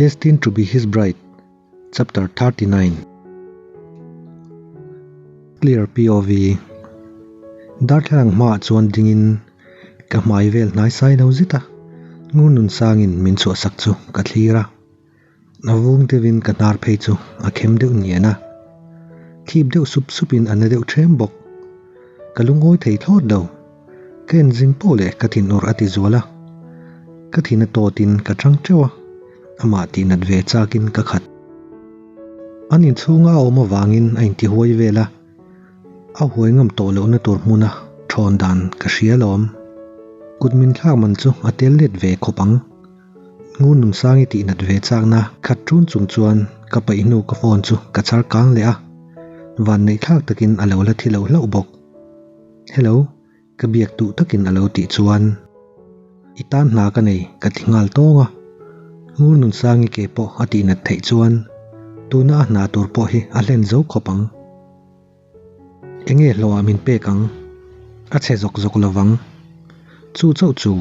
Destined to be his bride Chapter 39 Clear POV Darthlalang hmaah chuan dingin ka hmai vel hnai sai lo zet a, ngur nun sangin min chhuahsak chu ka thlir a. A vung deuhin ka hnar phei chu a khem deuh nian a, thip deuh sup supin a na deuh ṭhem bawk. Ka lungawi thei thlawt lo. Ka en zing pawh leh ka thinur a ti zual a, ka thin a tawtin ka chang teuh a, amah tihnat ve chakin ka khat. An inchhunga a awm avangin a intihuai vel a, a huai ngam tawh lohna tur hmuna thawn dan ka hria alawm. Kut min thlak man chu a tel let ve khawp ang. Ngur Nunsangi tihnat ve chakna khat ṭun chung chuan ka paih hnu ka phone chu ka char kang leh a, vanneih thlak takin a lo la thi lo hlauh bawk. Hello, ka biak duh takin a lo tih chuan I tan hna ka nei ka ti nghal tawng a. Ngur Nunsangi ke pawh a tihnat theih chuan tuna a hna tur pawh hi a hlen zo khawp ang. Enge hlawhah min pek ang? A chhe zawk zawk lo vang. Chu chauh chu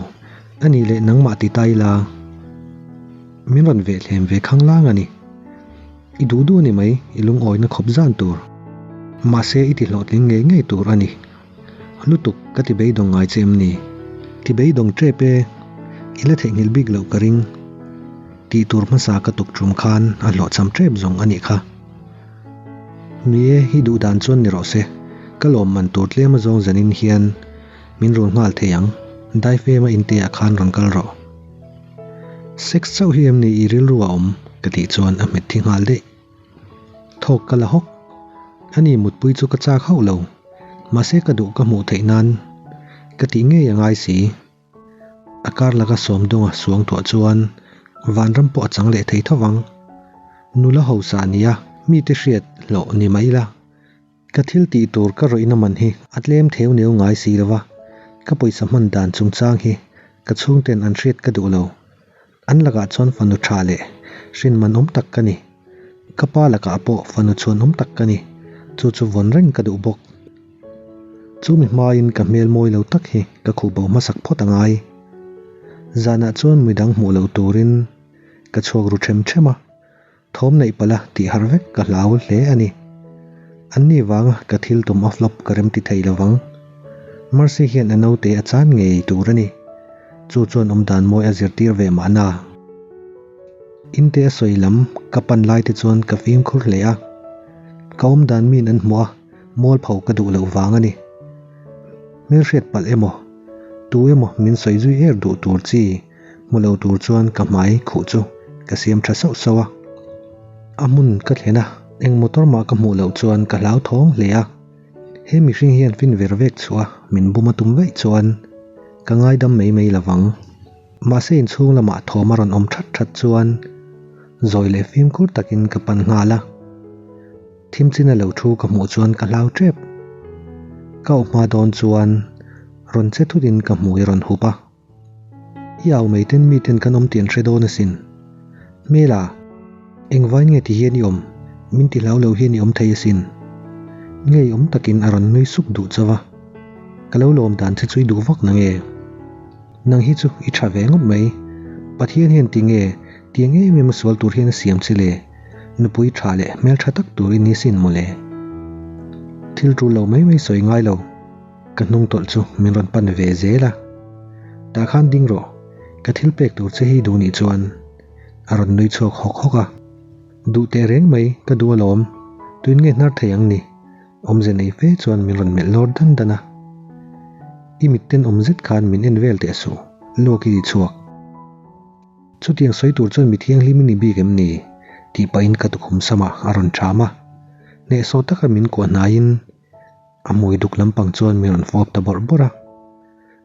a nih leh nangmah ti ta ila min rawn veh thlem ve khang lang a ni. I duh duh a ni mai, i lungawina khawp zan tur. Mahse i ti hlawhtling ngei ngei tur a ni. Lutuk ka ti beidawng ngai che em ni? Ti beidawng tep e, i la theihnghilh bik loh ka ring. Tih tur hmasa ka tuk tum khan a hlawhchham tep zawng a nih kha. Ni e, i duh dan chuan ni rawh se, ka lawm man tur tlem azawng zanin hian min rul nghal thei ang, daifema intea khan rawn kal rawh. Sex chauh hi em ni i rilru a awm? ka tih chuan a hmet thi nghal daih. Thawk ka la hawk. Ani mutpui chu ka chak hauh lo, mahse ka duh ka hmuh theih nan ka tih ngei a ngai si. A kar laka sawmdawnga suang tuah chuan vanram pawh a chang leh thei tho vang. Nula hausa nia mite hriat hlawh ni mai ila. Ka thil tih tur ka rawihna man hi a tlem theu neu ngai si lo va, ka pawisa hman dan chungchang hi ka chhungten an hriat ka duh lo. An lakah chuan fanu tha leh hrin man awm tak ka ni. Ka pa lakah pawh fanu chhuan awm tak ka ni. Chu chu vawn reng ka duh bawk. Chu mi hmain ka hmel mawi lo tak hi ka khuh bo hmasak phawt a ngai. Zanah chuan midang hmuh loh turin ka chhuak ru them them a. Thawm neih palh a tih har vek ka hlau hle a ni. An ni vanga ka thil tum a flop ka rem ti thei lo vang. Mercy hian a naute a chan ngei tur a ni. Chu chuan awmdan mawi a zirtir ve mahna. Inte a sawi lam ka pan lai te chuan ka fimkhur hle a. Ka awmdan min an hmuh a, mualpho ka duh loh vang a ni. Hmelhriat palh emaw, tu emaw min sawi zui er duh tur chi Hmu lo tur chuan ka hmai khuh chu ka siam tha sauh sauh a. A hmun ka thlen a, eng motor mah ka hmuh loh chuan ka hlauthawng hle a. He mihring hian fin ver vek chhuah a min bum a tum vaih chuan ka ngaidam mai mai lo vang. Mahse inchhung lamah thawm a rawn awm that that chuan zawi leh fimkhur takin ka pan nghal a. Thim chin a lo thu ka hmuh chuan ka hlau tep. Ka awh hma dawn chuan rawn che thutin ka hmui a rawn hup a. I au mai ten mi ten kan awm tih an hre dawn asin. Hmela, engvain nge ti hian i awm? Min ti hlau lo hian i awm thei asin. Ngei awm takin a rawn nui suk duh chauh a. Ka lo lawm dan che chu i duh vak na nge? Nang hi chu i tha ve ngawt mai. Pathian hian ti nge tiang em em a sual tur hian a siam che le? Nupui tha leh hmeltha tak tur i ni sin mawle. Thil tul lo mai mai sawi ngai lo. Ka hnung tawlh chu min rawn pan ve zel a, Tah khan ding rawh, ka thil pek tur che hi duh nih chuan a rawn nui chhuak hawk hawk a. Duh teh reng mai ka duh alawm, tuin nge hnar thei ang ni? Awmze nei fe chuan min rawn melh lawr dan dan a. I mitten awm zet khan min en vel teh suh, luak i ti chhuak. Chutiang sawi tur chuan mi thianghlim i ni bik em ni? tih pahin ka tukhum samah a rawn ṭham a, hnehsawh taka min kuah hnaiin A hmui duk lampang chuan min rawn fawp ta bawrh bawrh a.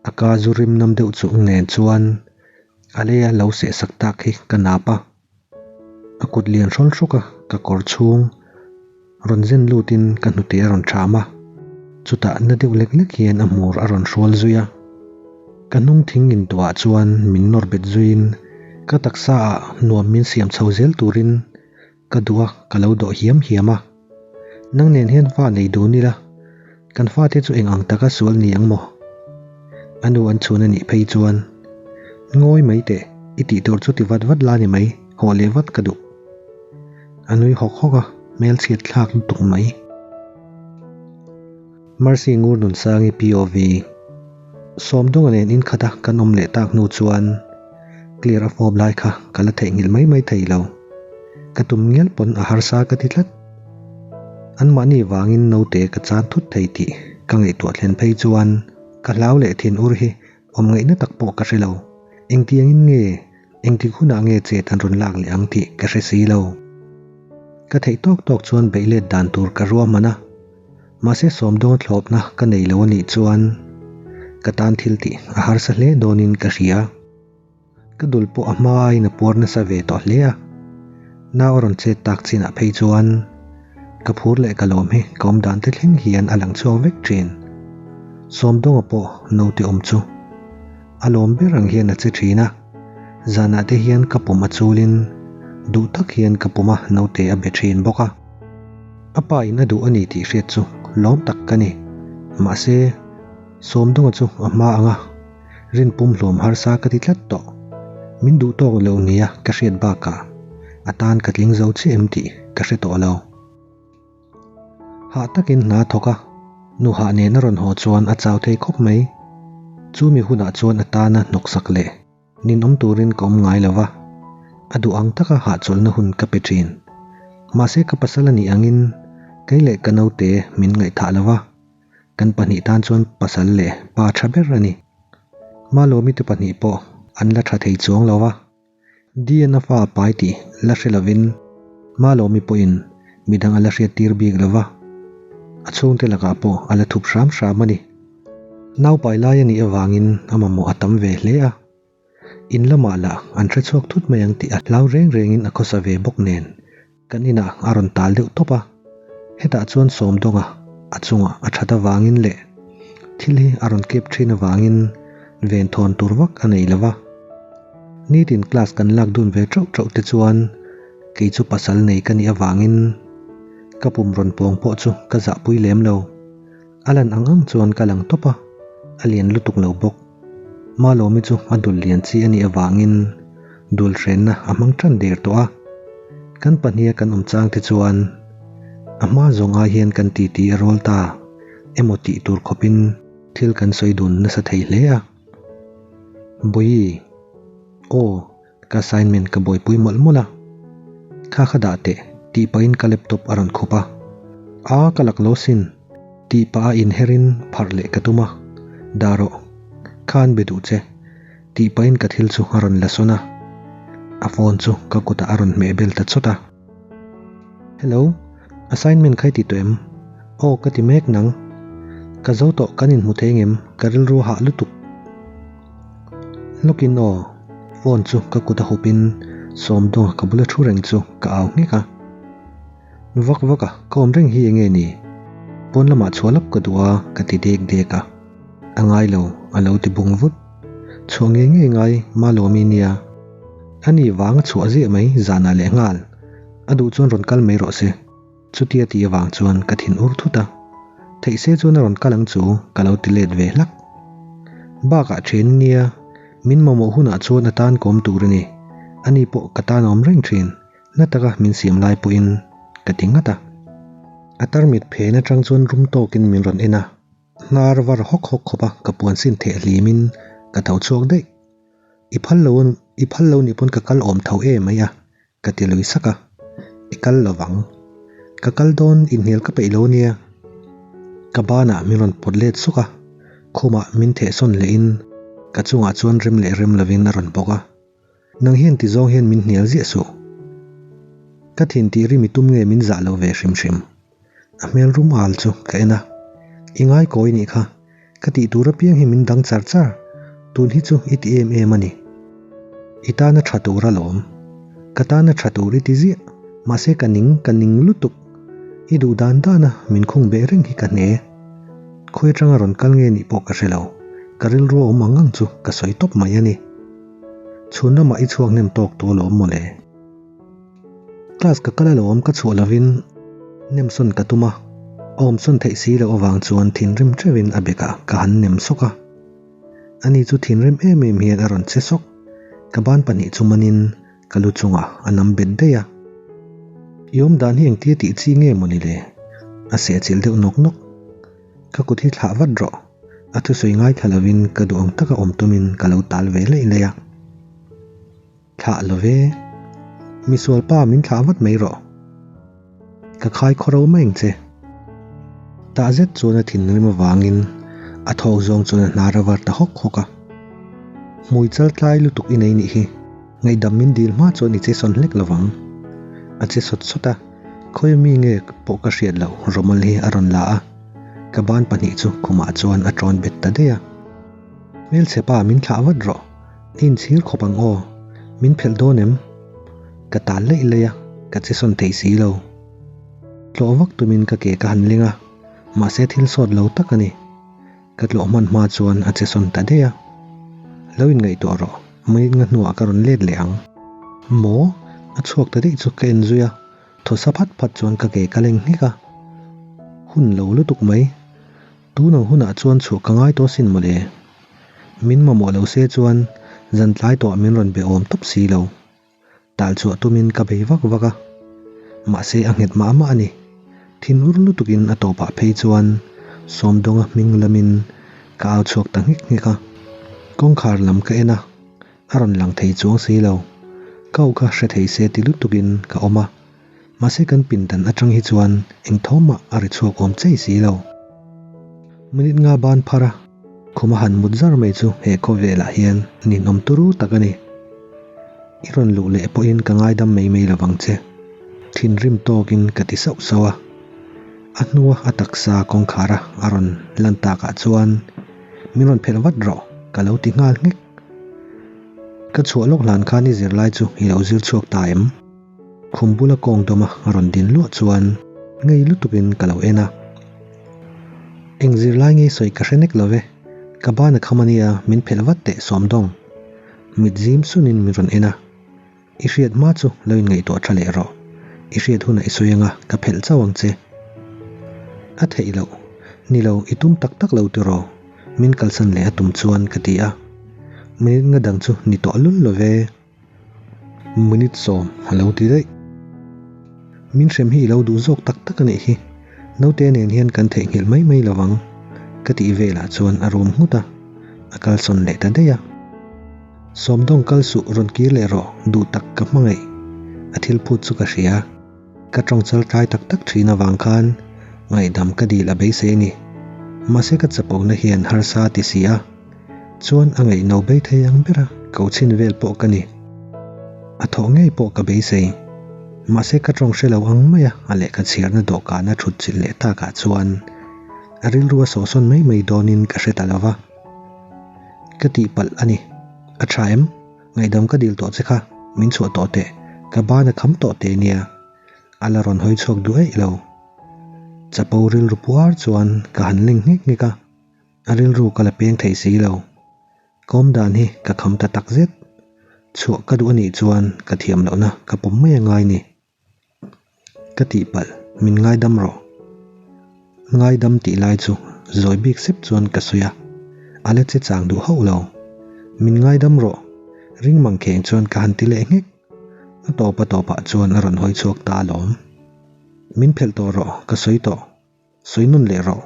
A ka zu rim nam deuh chu nen chuan a leia lo seh sak tak hi ka nap a. A kut lian hrawl hrawk a, ka kawr chhung rawn zen lutin ka hnute a rawn ṭham a. Chutah na deuh lek lek hian a hmur a rawn hrual zui a. Ka hnung thing intuah chuan min nawr bet zuiin ka taksa ah nuam min siam chho zel turin Ka duh a, ka lo dawh hiam hiam a. Nang nen hian fa nei dun ila, kan fate chu eng ang taka sual ni ang maw? A nu an chhun a nih phei chuan, Ngawi mai teh. I tih tur chu ti vat vat la ni mai, haw leh vat ka duh. A nui hawk hawk a, hmelchhiat thlak lutuk mai. Mercy Ngurnunsangi POV. Sawmdawnga nen inkhata kan awm leh tak hnu chuan clear a fawp lai kha ka la theihnghilh mai mai thei lo. Ka tum ngial pawn a harsa ka ti tlat. Anmahni vangin naute ka chan thut thei tih ka ngaihtuah thlen phei chuan ka hlau leh thin ur hi awm ngaihna tak pawh ka hre lo. Engtiangin nge, engtik hunah nge chet an rawn lak leh ang tih ka hre si lo. Ka theih tawk tawk chuan beih let dan tur ka ruahman a. Mahse sawmdawn thlawpna ka nei lo anih chuan ka tan thil tih a harsa hle dawnin ka hria. Ka dul pawh a hma aiin a puar nasa ve tawh hle a. Nau a rawn chet tak chinah phei chuan ka phur leh ka lawm hi ka awm dan te thleng hian a lang chhuak vek thin. Sawmdawnga pawh naute awm chu a lawm ber ang hian a che thin a. Zanah te hian ka pum a chulin duh tak hian ka puma naute a be thin bawk a. A pa in a duh a ni tih hriat chu lawm tak ka ni. Mahse, Sawmdawnga chu a hma ang a, rin pum hlawm harsa ka ti tlat tawh. Min duh tawk lo nia ka hriat bakah a tan ka tling zo chiah em tih ka hre tawh lo. Hah takin hna thawk a, nu hah nen a rawn haw chuan a chau thei khawp mai. Chu mi hunah chuan a tana hnawksak leh Ninawm turin ka awm ngai lo va, a duh ang taka hahchawlhna hun ka pe thin. Mahse ka pasal a nih angin kei leh ka naute min ngaihthah lo va, kan pahnih tan chuan pasal leh pa tha ber a ni. Malawmi te pahnih pawh an la tha thei chuang lo va, DNA fa a pai tih la hre lovin Malawmi pawhin midang a la hriattir bik lo va, a chhungte lakah pawh a la thup hram hram a ni. Naupai lai a nih avangin a mamawh a tam ve hle a, in lamah lah an hre chhuak thut mai ang tih a hlau reng rengin a khawsa ve bawk nen kan inah a rawn tal deuh tawp a, hetah chuan Sawmdawnga a chungah a that avangin leh thil hi a rawn kep thin avangin venthawn tur vak a nei lo va. Nitin class kan lak dun ve teuh teuh te chuan kei chu pasal nei ka nih avangin ka pum rawn pawng pawh chu ka zahpui lem lo. A lan ang ang chuan ka lang tawp a, a lian lutuk lo bawk. Malawmi chu a dul lian chi a nih avangin dul hrenna a hmang tan der tawh a. Kan pahniha kan awm chang te chuan a hma zawng ai hian kan titi a rawl ta emaw tih tur khawpin thil kan sawi dun nasa thei hle a. Bawihi, Aw, Ka assignment ka buaipui mawlh mawlh a, Kha kha dah teh, tih pahin ka laptop a rawn khup a. A, ka lak lo sin, tih pah a inherin pharh leh ka tum a. Dah rawh, kha an be duh che, tih pahin ka thil chu a rawn la sawn a. A phone chu ka kutah a rawn hmeh bel ta chawt a. Hello, assignment kha i ti tawh em? Aw, ka ti mek nang. Ka zo tawh kan inhmu thei ngem, ka rilru a hah lutuk. Lawkin aw, phone chu ka kut a hupin Sawmdawnga ka bula thu reng chu ka au nghek a. Vak vak a, ka awm reng hi enge ni? Pawn lamah chhuah lap ka duh a, ka ti dek dek a. A ngai lo, a lo ti bung vut. Chhuah ngei ngei ngai Malawmi nia. A ni vang a chhuah ziah mai zanah leh nghal. A duh chuan rawn kal mai rawh se. Chutia tih avang chuan ka thin ur thut a. Theih se chuan a rawn kal ang chu ka lo ti let ve hlak. Bakah then nia, min mamawh hunah chuan a tan kawm tur a ni. Ani pawh ka tan a awm reng thin. Na taka min siam lai pawhin ka ti ngat a. A tarmit phen atang chuan rum tawkin min rawn en a. Hnar var hawk hawk khawp a ka puan sin theh hlimin ka tho chhuak daih. I phal lo i phal lo nih pawn ka kal awm tho em mai a, ka ti lui sak a. I kal lo vang. Ka kal dawn inhnial ka peih lo nia. Ka banah min rawn pawt let suk a, khumah min theh sawn lehin ka chungah chuan rem leh rem lovin a rawn bawk a. Nang hian ti zawng hian min hnial ziah suh. Ka thin tih ri mi tum nge min zah lo ve hrim hrim. A hmel rum al chu ka en a, I ngai kawi nih kha, ka tih tur apiang hi min dang char char, tun hi chu i ti em em a ni. I tana tha tur alawm. Ka tana tha tur i ti ziah, mahse ka ning, ka ning lutuk. I duh dan dana min khung beh reng hi ka hne. Khawi atanga rawn kal nge nih pawh ka hre lo, ka rilru a awm ang ang chu ka sawi tawp mai a ni. Chhun lamah i chhuak hnem tawk tawh alawm mawle. Class ka kal alawm ka chhuah lovin nem sawn ka tum a, a awm sawn theih si loh avang chuan thinrim teuhin a bekah ka han nem sawk a. Ani chu thinrim em em hian a rawn che sawk. Ka ban pahnih chu manin ka lu chungah a nam bet daih a. I awm dan hi engtia tih chi nge mawni le? A sehchilh deuh nawk nawk. Ka kut hi thlah vat rawh. A thusawi ngaithla lovin ka duh ang taka awm tumin ka lo tal ve laih laih a. Thlah lo ve. Misual pa min thlah vat mai rawh. Ka khai khawro mai ang che. Tah zet chuan a thinrim avangin a thawk zawng chuan a hnar a var ta hawk hawk a. Hmui chal tlai lutuk i nei nih hi. Ngaihdam min dil hma chuan i che sawn hlek lovang. A che sawt sawt a, khawi mi nge pawh ka hriat loh Romal hi a rawn la a. Ka ban pahnih chu khumah chuan a tawn bet ta daih a. Hmelchhe pa min thlah vat rawh. I inchhir khawp ang aw. Min phelh dawn em? Ka tal laih laih a, ka che sawn thei si lo. Tlawh vak tumin ka ke ka han ling a, mahse thil sawt lo tak a ni. Ka tlawh hman hma chuan a che sawn ta daih a. Lo inngaihtuah rawh, minute nga hnuah ka rawn let leh ang. Maw? A chhuak ta daih chu ka en zui a, thaw sa phat phat chuan ka ke ka leng nghek a. Hun lo lutuk mai. Tun ang hunah chuan chhuah ka ngai tawh asin mawle. Min mamawh lo se chuan zan tlai tawh min rawn be awm tawp si lo. Tal chhuah tumin ka bei vak vak a. Mahse a nghet mah mah a ni. Thin ur lutukin a tawpah phei chuan Sawmdawnga hming lamin ka au chhuak ta nghek nghek a. Kawngkhar lam ka en a, a rawn lang thei chuang si lo. Ka uh kha hre thei se ti lutukin ka awm a. Mahse kan pindan atang hi chuan eng thawmah a ri chhuak awm chei si lo. Minute nga ban phar a, khum a han mut zar mai chu he khawvelah hian ninawm turu tak a ni. I rawn luh leh pawhin ka ngaidam mai mai lovang che. Thinrim tawkin ka ti sauh sauh a. A hnua a taksa kawngkhara a rawn lan takah chuan min rawn phelh vat rawh ka lo ti nghal nghek. Ka chhuah lawk hlan khan i zirlai chu i lo zir chhuak ta em? Khum bula kawng dawma a rawn din luah chuan ngei lutukin ka lo en a. Eng zirlai ngei sawi ka hre nek lo ve, ka ban a kham ania min phelh vat teh Sawmdawng. Mit zim sunin min rawn en a. I hriat hma chu lo inngaihtuah tha leh rawh. I hriat hunah i sawi anga ka phelh chauh ang che. A theih loh. Ni lo, i tum tak tak lo tiraw? Min kalsan leh a tum chuan ka ti a. Minute nga dang chu ni tawh lul lo ve. Minute sawm a lo ti daih. Min hrem hi i lo duh zawk tak tak a nih hi. Naute nen hian kan theihnghilh mai mai lovang ka tih velah chuan a rum nghut a, a kalsawn leh ta daih a. Sawmdawng kal suh rawn kir leh rawh duh tak ka hmangaih. A thil phut chu ka hria. Ka tawng chal tlai tak tak thin avang khan ngaihdam ka dil a beisei a ni. Mahse ka chapona hian harsa a ti si a. Chuan a ngaihno bei thei ang bera ko chhin vel pawh ka ni. A thawh ngei pawh ka beisei. Mahse ka tawng hre lo ang maia a lehkha chhiarna dawhkana thut chilh leh takah chuan a rilru a sawhsawn mai mai dawnin ka hre ta lo va. Ka tihpalh a ni. A tha em? Ngaihdam ka dil tawh che kha, min chhuah tawh teh, ka ban a kham tawh teh nia. A la rawn hawi chhuak duh eih lo. Chapo rilru puar chuan ka han ling nghek nghek a, a rilru ka la peng thei si lo. Ka awm dan hi ka kham ta tak zet. Chhuah ka duh a nih chuan ka thiam lohna ka pawm mai a ngai ni. Ka tihpalh, min ngaidam rawh. Ngaidam tih lai chu zawi bik sep chuan ka sawi a, a la che chang duh hauh lo. Min ngaidam rawh, ring mang kheng chuan ka han ti leh nghek. A tawp a tawpah chuan a rawn hawi chhuak ta alawm. Min phelh tawh rawh, ka sawi tawh. Sawi nun leh rawh.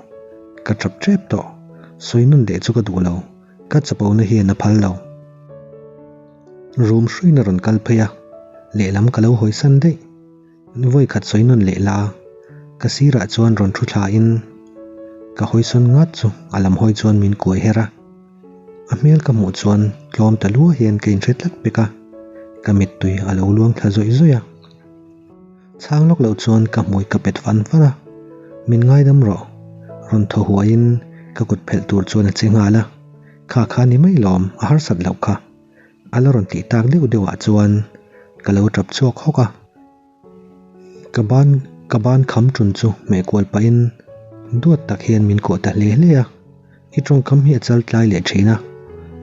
Ka tap tep tawh. Sawi nun leh chu ka duh lo. Ka chapona hian a phal lo. Room hruiin a rawn kal phei a, lehlam ka lo hawi san daih. Vawi khat sawi nun leh la, ka sirah chuan rawn thu thlain ka hawi sawn ngat chu a lam hawi chuan min kuai her a. A hmel ka hmuh chuan tlawm ta lua hian ka inhre tlat pek a, ka mittui a lo luang thla zawih zawih a. Chhang lawk loh chuan ka hmui ka pet fan fan a, min ngaidam rawh. Rawn thaw huaiin ka kut phelh tur chuan a che nghal a, Kha kha ni mai lawm, a harsat loh kha. A la rawn tih tak deuh deuhah chuan ka lo tap chhuak hawk a. Ka ban ka ban kham ṭun chu hmeh kual pahin duat tak hian min kuah ta hle hle a, I tawngkam hi a chal tlai leh thin a,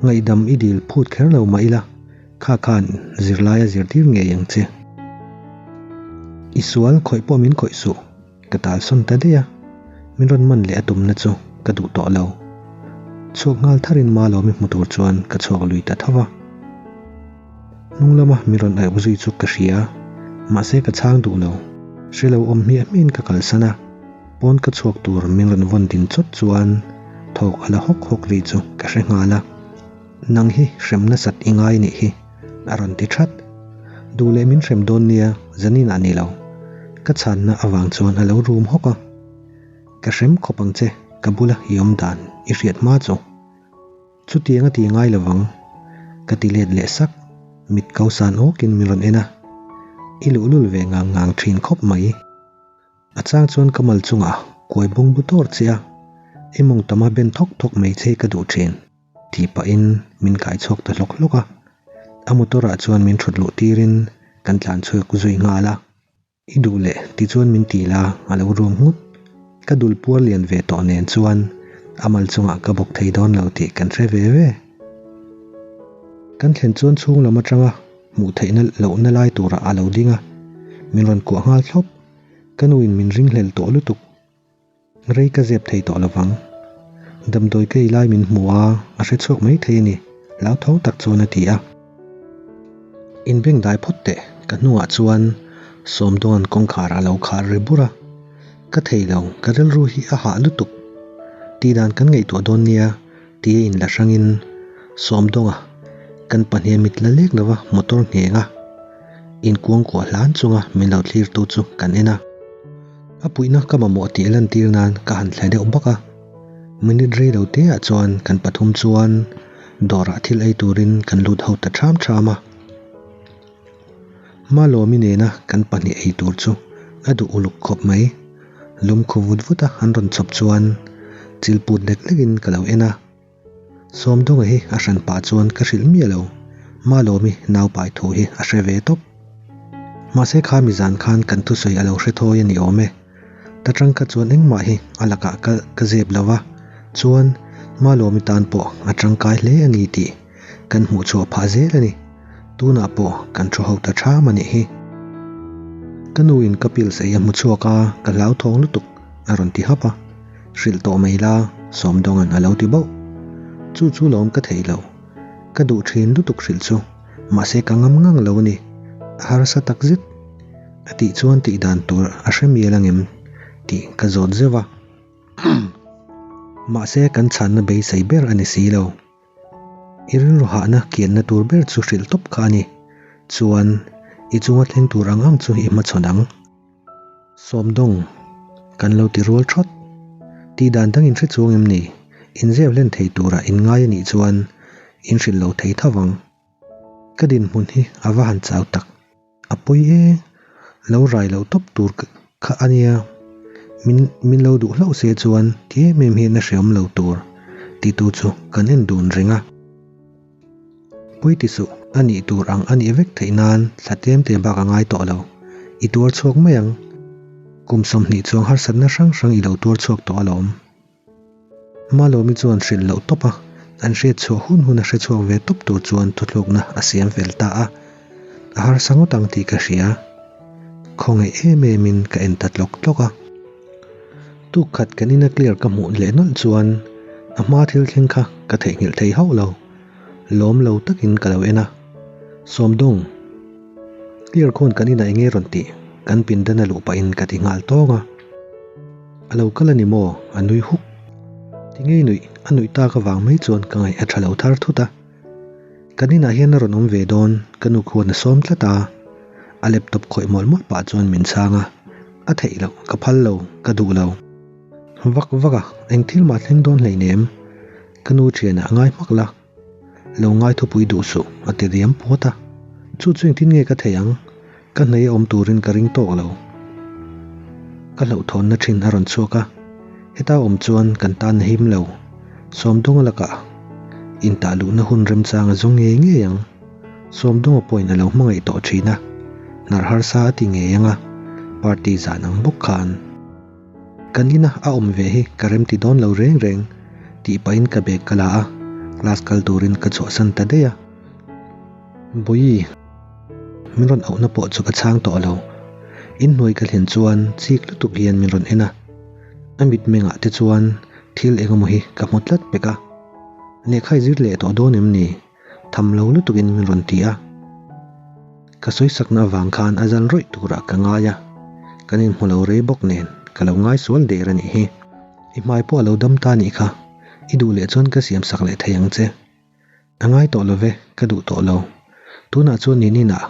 ngaihdam i dil phut kher lo mah ila, kha khan zirlai a zirtir ngei ang che. I sual khawih pawh min khawih suh, ka tal sawn ta daih a, min rawn man leh a tumna chu ka duh tawh lo. Chhuak nghal tharin Malawmi hmu tur chuan ka chhuak lui ta tho va. Hnung lama min rawn aih zui chu ka hria, mahse ka chhang duh lo. Hre lo awm hmiah hmiahin ka kalsan a, pawn ka chhuak tur min rawn vawn din chawt chuan thawk a la hawk hawk ri chu ka hre nghal a. Nang hi hrem nasat i ngai nih hi, a rawn ti that. Duh leh min hrem dawn nia, zanin ah ni lo. Ka chhanna avang chuan a lo rum hawk a. Ka hrem khawp ang che, ka bula i awm dan i hriat hma chu. Chutiang a ti ngai lovang, ka ti let leh sak. Mit ko san awkin min rawn en a, I luhlul ve ngang ngang thin khawp mai. A chang chuan ka mal chungah kuai bung bu tawr che a, i mawng tama ben thawk thawk mai che ka duh thin, tih pahin min kai chhuak ta hlawk hlawk a. A motor ah chuan min thut luh tirin kan tlan chhuak zui nghal a. I duh leh tichuan min ti la, a lo rum nghut. Ka dul puar lian ve tawh nen chuan a mal chungah ka bawk thei dawn lo tih kan hre ve ve. Kan thlen chuan chhung lam atanga hmuh theihna lohna lai turah a lo ding a, min rawn kuah nghal thlawp. Ka nuin min ringhlel tawh lutuk. Rei ka zep thei tawh lovang. Damdawi ka ei lai min hmu a, a hre chhuak mai thei a ni, hlauthawng tak chuan a ti a. Inbengdai phawt teh, ka hnungah chuan Sawmdawnga'n kawngkhar a lo khar ri bur a. Ka thei lo, ka rilru hi a hah lutuk. Tihdan kan ngaihtuah dawn nia, tia inla hrangin Sawmdawnga kan pahnih mit la lek lova motor ngheng a, inkuangkuah hlan chunga min lo thlirtu chu kan en a. A puihna ka mamawh tih lantir nan ka han thlai deuh bawk a. Minute rei lo te ah chuan kan pathum chuan dawrah thil ei turin kan lut ho ta ṭham ṭham a. Malawmi nena kan pahnih ei tur chu a duh uluk khawp mai. Lum khu vut vut a an rawn chhawp chuan chil put lek lekin ka lo en a. Sawmdawnga hi a hran pah chuan ka hrilh miah lo, Malawmi naupai thu hi a hre ve tawp. Mahse kha mi zan khan kan thusawi a lo hre thawi a ni awm e. Ta tang kha chuan engmah hi a lakah ka ka zep lo va, chuan Malawmi tan pawh a tangkai hle a ni tih kan hmuh chhuah phah zel a ni. Tunah pawh kan thu ho ta ṭham a nih hi. Ka nuin ka pills ei a hmu chhuak a, ka hlauthawng lutuk a rawn ti hap a. Hrilh tawh mai la, Sawmdawnga'n a lo ti bauh. Chu chu lawm ka thei lo. Ka duh thin lutuk hrilh chu, mahse ka ngam ngang lo a ni. A harsa tak zet. A tih chuan tih dan tur a hre mial angem tih ka zawt zeuh a. Mahse kan chhanna beisei ber a ni si lo. I rilru hahna kianna tur ber chu hrilh tawp kha a ni. Chuan, i chunga thleng tur ang ang chu i hmachhawn ang. Sawmdawng, kan lo ti rual thawt. Tih dan dang in hre chuang em ni? In zep hlen thei tura in ngai a nih chuan in hrilh lo thei tho vang. Ka dinhmun hi a va han chau tak. A pawi e, lo rai loh tawp tur kha a nia. Min min lo duh hlauh se chuan ti em em hian a hreawm lo tur titu chu kan en dun reng a. Pawi ti suh, a nih tur ang a nih vek theih nan thla tlem te bak a ngai tawh lo. I tuar chhuak mai ang. Kum 20 chuang harsatna hrang hrang i lo tuar chhuak tawh alawm. Malawmi chuan hrilh loh tawp a, an hriat chhuah hun hun a hre chhuak ve tawp tur chuan thuthlukna a siam fel ta a. A harsa ngawt ang tih ka hria. Khawngaih em emin ka en ta tlawk tlawk a. Tuk khat kan ina clear ka hmuh leh nawlh chuan a hma thil thleng kha ka theihnghilh thei hauh lo. Lawm lo takin ka lo en a. Sawmdawng, clear khawn kan inah enge rawn tih? Kan pindan a luh pahin ka ti nghal tawng a. A lo kal a ni maw? A nui huk. Ti ngei nuih, a nuih tak avang mai chuan ka ngaih a tha lo thar thut a. Kan inah hian a rawn awm ve dawn, ka nu khuan a sawm tlat a. A laptop khawih mawlh mawlh pah chuan min chhang a. A theih loh, ka phal lo, ka duh lo. Vak vak a, eng thil mah thleng dawn hleinem. Ka nu thianah a ngai hmak la. Lo ngai thupui duh suh, a ti riam puat a. Chu chu engtin nge ka thei ang? Ka hnei a awm turin ka ring tawk lo. Ka hlauhthawnna thin a rawn chhuak a, heta awm chuan kan tan a him lo. Sawmdawnga lakah intah luhna hun remchang a zawng ngei ngei ang. Sawmdawnga pawhin a lo hmangaih tawh thin a, hnar harsa a ti ngei ang a, party zan ang bawk khan. Kan ina a awm ve hi ka remti dawn lo reng reng tih pahin ka bag ka la a, class kal turin ka chhuahsan ta daih a. Bawihi, min rawn auhna pawh chu ka chhang tawh lo. Inhnuai ka thlen chuan chik lutuk hian min rawn en a. A mitmengah te chuan thil engemaw hi ka hmu tlat pek a. Lehkha i zir leh tawh dawn em ni? Tham lo lutukin min rawn ti a. Ka sawisakna avang khan a zal rawih turah ka ngai a, kan inhmu lo rei bawk nen ka lo ngai sual der a nih hi. I hmai pawh a lo dam ta nih kha, i duh leh chuan ka siam sak leh thei ang che. A ngai tawh lo ve, ka duh tawh lo. Tunah chuan nin inah,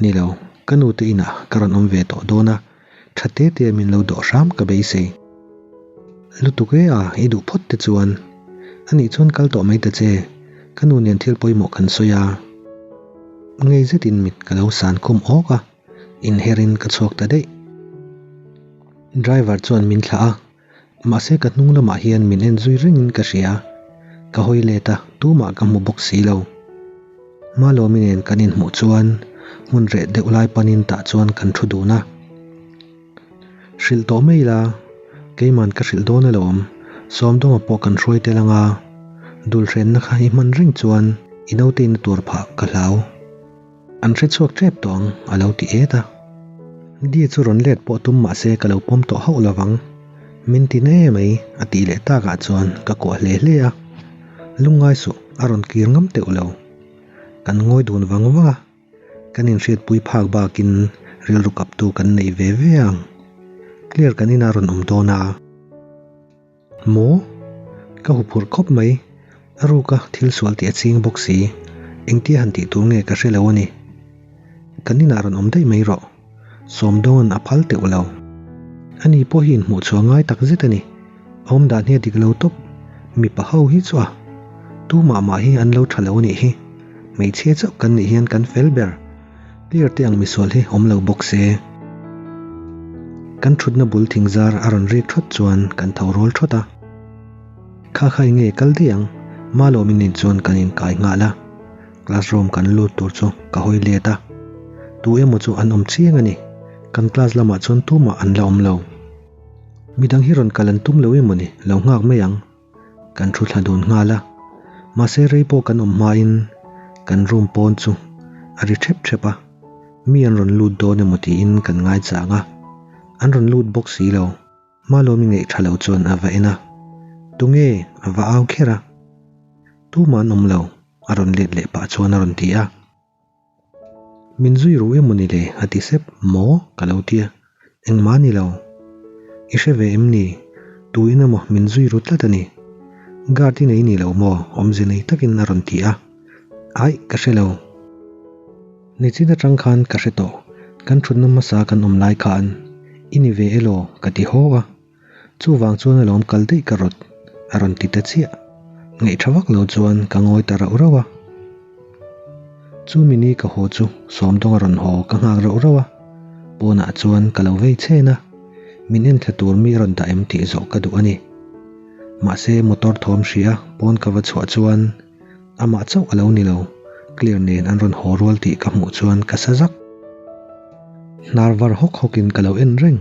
ni lo, ka nu te inah ka rawn awm ve tawh dawn a, tha te te min lo dawh hram ka beisei. Lutuk e a, i duh phawt te chuan. Anih chuan kal tawh mai ta che, ka nu nen thil pawimawh kan sawi a. Ngei zetin mit ka lo san khum awk a, inherin ka chhuak ta daih. Driver chuan min thlah a, Mahse ka hnung lamah hian min en zui rengin ka hria. Ka hawi let a, tumah ka hmu bawk si lo. Malawmi nen kan inhmuh chuan hmun reh deuh lai panin tah chuan kan thu dun a. Hrilh tawh mai ila, keiman ka hrilh dawn alawm, Sawmdawnga pawh kan hruai tel anga, dul hrenna kha i hman reng chuan i naute in a tur phah ka hlau. An hre chhuak tep tawh ang, a lo ti et a. Di chu rawn let pawh tum mah se ka lo pawm tawh hauh lo vang. Min ti na em mai, a tih leh takah chuan ka kuah hle hle a. Lungngai suh, a rawn kir ngam teuh lo. Kan ngawi dun vang vang a, kan inhriatpui phak bakin rilru kaptu kan nei ve ve ang. Clear kan inah rawn awm dawn a. Maw? Ka huphurh khawp mai. A ruka thil sual tih a ching bawk si. Engtia han tih tur nge ka hre lo a ni. Kan inah rawn awm daih mai rawh. Sawmdawnga'n a phal teuh lo. Ani pawh hi inhmuh chhuah ngai tak zet a ni. A awm dan hi a dik lo tawp. Mipa ho hi chu a. Tu mah mah hi an lo tha lo a nih hi. Hmeichhia chauh kan nih hian kan fel ber. Clear te ang misual hi awm lo bawk se. Kan thutna bul thing zar a rawn rik thawt chuan kan tho rawl thawt a. Kha kha enge kal daih ang, Malawmin nen chuan kan inkai nghal a. Classroom kan lut tur chu ka hawi let a. Tu emaw chu an awm chiang a ni. Kan class lamah chuan tumah an la awm lo. Midang hi rawn kal an tum lo emaw ni, lo nghak mai ang. Kan thu thla dun nghal a, mahse rei pawh kan awm hmain kan room pawn chu a ri thep thep a, mi an rawn lut dawn emaw tiin kan ngai chang a, an rawn lut bawk si lo, Malawmi ngaih tha lo chuan a va en a, tunge a va au kher a, tumah an awm lo a rawn let leh pah chuan a rawn ti a. Min zui ru emaw ni le? a ti sep. Maw? ka lo ti a. Engmah a ni lo. I hre ve em ni? Tuin emaw min zui ru tlat a ni. Guard i nei ni lo maw? Awmze nei takin a rawn ti a. Aih, ka hre lo. Nichin atang khan ka hre tawh. Kan thutna hmasa kan awm lai khan i ni ve elaw? ka ti haw a. Chuvang chuan alawm kal daih ka rawt, a rawn ti ta chiah. Ngaih tha vak lo chuan ka ngawi ta rauh rauh a. Chu mini ka haw chu Sawmdawng a rawn haw ka nghak rauh rauh a. Pawnah chuan ka lo vei chhen a, min en thla tur mi a rawn dah em tih zawh ka duh a ni. Mahse motor thawm hria pawn ka va chhuah chuan amah chauh a lo ni lo, clear nen an rawn haw rual tih ka hmuh chuan ka sa zak. Hnar var hawk hawkin ka lo en reng.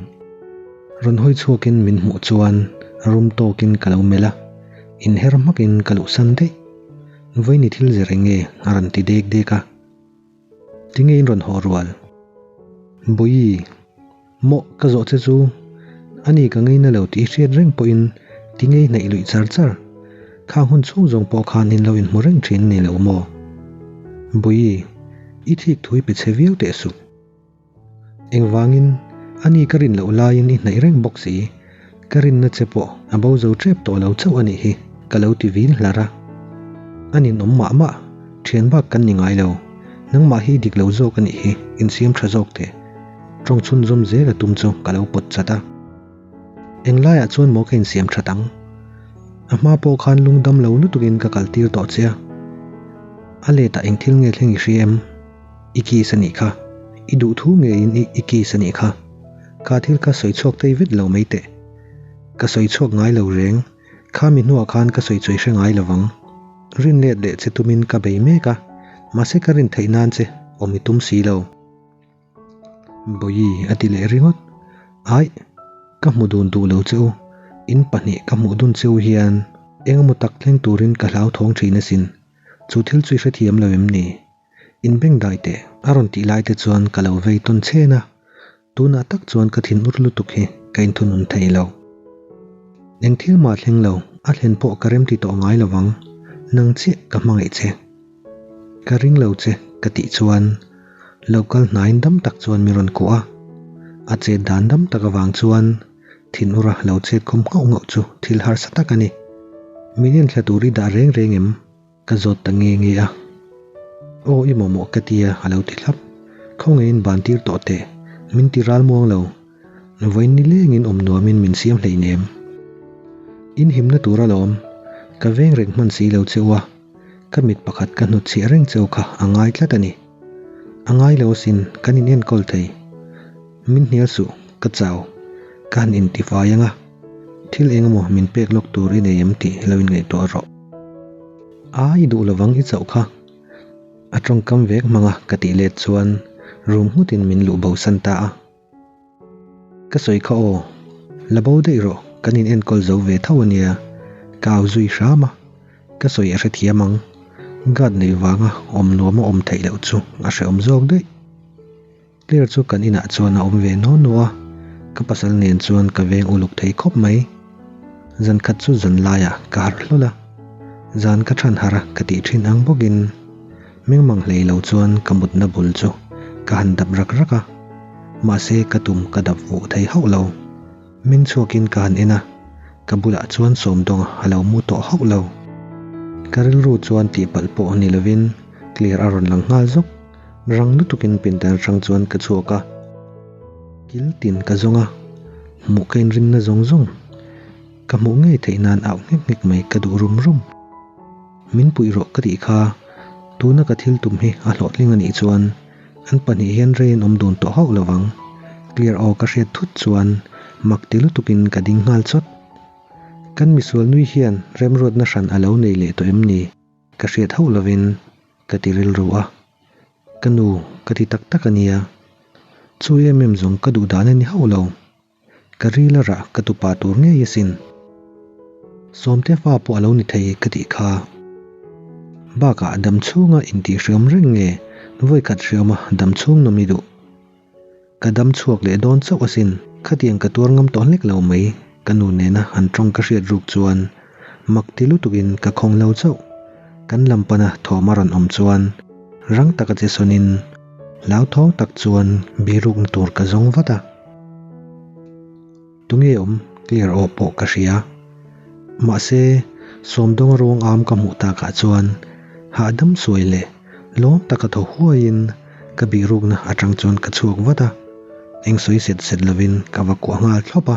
Rawn hawi chhuakin min hmuh chuan rum tawkin ka lo melh a, inher hmakin ka luhsan daih. Vawiini thil zir eng nge a rawn ti dek dek a. Tinge in rawn haw rual? Bawihi, mawh ka zawh che chu ani ka ngeina lo tih i hriat reng pawhin tinge i hnaih luih char char? Khang hun chhung zawng pawh khan in lo inhmu reng thin ni lo maw? Bawihi, i thik thu i pe chhe viau teh suh. Engvangin, ani ka rin loh laiin i hnaih reng bawk si, ka rinna che pawh a bo zo tep tawh lo chauh a nih hi, ka lo ti vin hlar a. A ninawm mah mah, thian bak kan ni ngai lo, nangmah hi i dik lo zawk a nih hi, insiam tha zawk teh. Tawng chhunzawm zel a tum chu ka lo pawt chat a. Englaiah chuan maw ka insiam that ang? A hma pawh khan lungdam lo lutukin ka kaltir tawh che a. A letah eng thil nge thleng i hria em? I kiss a nih kha. I duh thu ngeiin i i kiss a nih kha. Ka thil kha sawi chhuak tei vet lo mai teh. Ka sawi chhuak ngai lo reng. Kha mi hnuah khan ka sawi chawi hre ngai lovang. Rin let leh che tumin ka bei mek a, mahse ka rin theih nan che awm i tum si lo. Bawihi a ti leh ringawt. Aih, ka hmu dun duh lo che u. In pahnih ka hmuh dun che u hian engemaw tak thleng turin ka hlauthawng thin asin. Chu thil chu i hrethiam lo em ni? In beng dai teh, a rawn tih lai te chuan ka lo vei tawn chhen a, tunah tak chuan ka thin ur lutuk hi ka inthunun thei lo. Eng thil mah thleng lo, a thlen pawh ka remti tawh ngai lo vang, nang chiah ka hmangaih che. Ka ring lo che ka tih chuan. Lo kal hnaiin dam tak chuan mi rawn kuah a, a chet dan dam tak avang chuan thinura lo chet khum nghauh nghauh chu thil harsa tak a ni. Min enthla tur i dah reng reng em? Ka zawt ta nge nge a. Aw i mamawh ka tia a lo ti thlap. Khawngaihin ban tir tawh teh, min ti ral muang lo. Vawiin ni lengin awm nuamin min siam hleinem. In himna tur alawm, ka veng reng hman si lo che u a, ka mit pakhat ka hnutchhiah reng cheu kha a ngai tlat a ni. A ngai lo asin, kan in enkawl thei. Min hnial suh, ka chau. Ka han intifai ang a, thil eng emaw min pek lawk tur i nei em tih lo inngaihtuah rawh. A, i duh lovang i chauh kha. A tawngkam vek hmang a ka tih let chuan rum nghutin min luh bosan ta a. Ka sawi kha aw, la bo daih rawh, kan in enkawl zo ve tho ania, ka au zui hram a, ka sawi a hrethiam ang, guard neih vanga awm nuam a awm theih loh chu a hrehawm zawk daih. Claire chu kan inah chuan a awm ve naw naw a, ka pasal nen chuan ka veng uluk thei khawp mai. Zan khat chu zan laiah ka harh hlawl a, zan ka than harh a ka tih thin ang bawkin mengmang hlei lo chuan ka mutna bul chu ka han dap rak rak a, mahse ka tum ka dap fuh thei hauh lo. Meng chhuakin ka han en a, ka bulah chuan Sawmdawnga a lo mu tawh hauh lo. Ka rilru chuan tihpalh pawh ni lovin Claire a rawn lang nghal zawk. Rang lutukin pindan hrang chuan ka chhuak a, kil tin ka zawng a, hmuh ka inrinna zawng zawng ka hmuh ngei theih nan auh nghek nghek mai ka duh rum rum. Min puih rawh ka tih kha, tuna ka thil tum hi a hlawhtling a nih chuan an pahnih hian rei an awm dun tawh hauh lo vang. Clear aw ka hriat thut chuan mak ti lutukin ka ding nghal chawt. Kan misual nui hian remruatna hran a lo nei leh tawh em ni? Ka hriat hauh lovin ka ti rilru a, Ka nu, ka ti tak tak a nia. Chu em em zawng ka duh dan a ni hauh lo. Ka ril a rah ka tupa tur ngei asin. Sawmte fa pawh a lo ni thei ka tih kha. Bakah dam chhunga intihhriam reng nge vawikhat hriama dam chhung nawm i duh. Ka dam chhuak leh dawn chauh asin, khatiang ka tuar ngam tawh hlek lo mai, ka nu nena an tawng ka hriat ruk chuan mak ti lutukin ka khawng lo chauh. Kan lam pana thawm a rawn awm chuan rang taka che sawnin hlauthawng tak chuan birukna tur ka zawng vat a. Tunge awm clear aw pawh ka hria. Mahse, Sawmdawnga ruang am ka hmuh takah chuan hahdam suai leh lawm taka thaw huaiin ka bihrukna atang chuan ka chhuak vat a, eng sawi set set lovin ka va kuah nghal thlawp a.